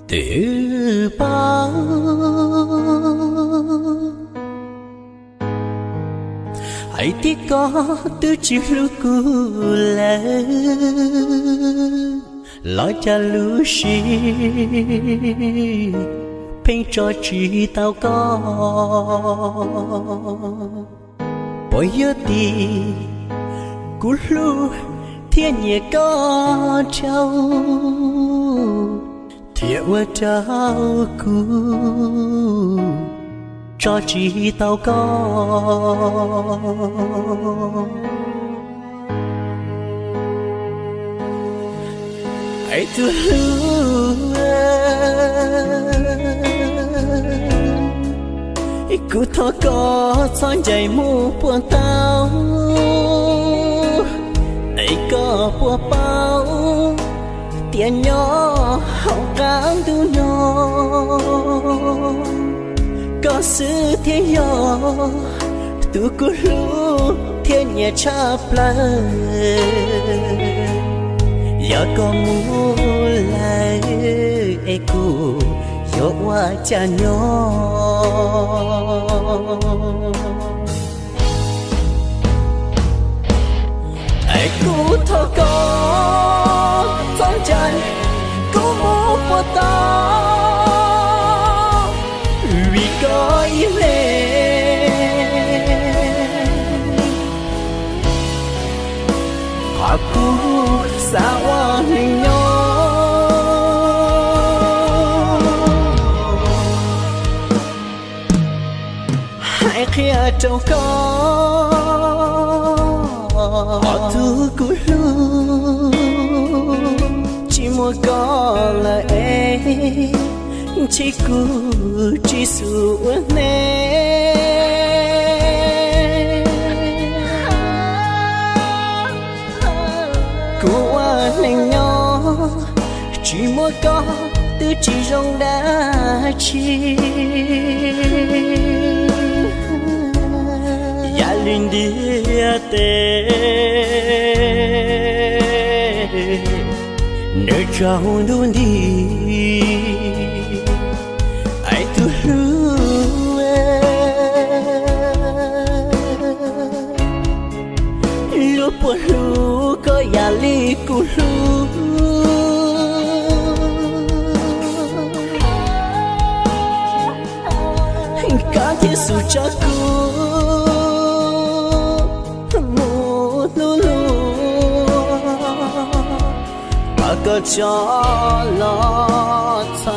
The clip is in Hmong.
Twb paub hais tias koj twb tsis hlub kuv lawm, los cas lub siab pheej tso tsis tau koj. Puas yog tim kuv hlub thiab nyiam koj dhau, thiaj ua rau kuv tso tsis tau koj. Es tus hlub, kuv thov koj txhob ncaim mus puas tau, es koj puas paub tias nyob hauv qab ntuj no, koj xwb thiaj yog tus kuv hlub thiab nyiam tshaj plaws. Yog koj mus lawm es kuv yuav ua cas nyob? Es kuv thov koj txhob ncaim kuv mus puas tau, vim koj ib leeg qhov kuv xav ua neej nyob. Hais qhia rau koj, tus kuv hlub, tsis muaj koj lawm es ntshe kuv tsis xum ua neej. Kuv ua neej nyob tsis muaj koj twb tsis zoo dab tsi. Yam li ntiaj teb nws tsaus ntuj nti, es tus hlub, luag puas hlub koj yam li kuv hlub, koj thiaj xum tso kuv mus hlub luag, kom koj tso los txhob